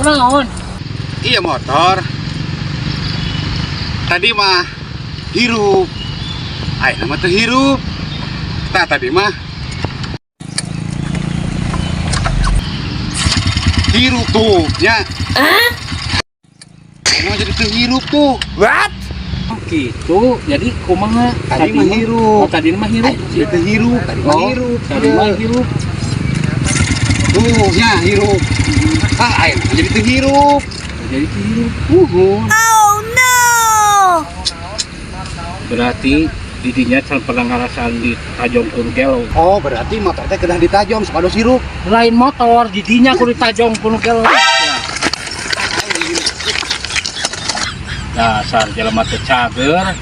Kunaon? Iya motor. Tadi mah hirup. Ayeuna mah teu hirup. Tah tadi mah hirup tuh, nya. Ayeuna mah jadi teu hirup tuh. What? Oh, gitu. Jadi kumaha? Tadi mah hirup. Oh, tadi mah hirup. Jadi teu hirup, tadi mah Oh, hirup. tadi mah hirup. Tuh, nya hirup. Ah, ayeuna mah jadi teu hirup. Jadi teu hirup. Uhun. Oh no! Berarti didinya can pernah ngarasaan ditajong ku gelo. Oh, berarti motor teh kedah ditajong supados hirup. Lain motor, didinya ku ditajong ku gelo. Ya. Dasar jelema teu cager.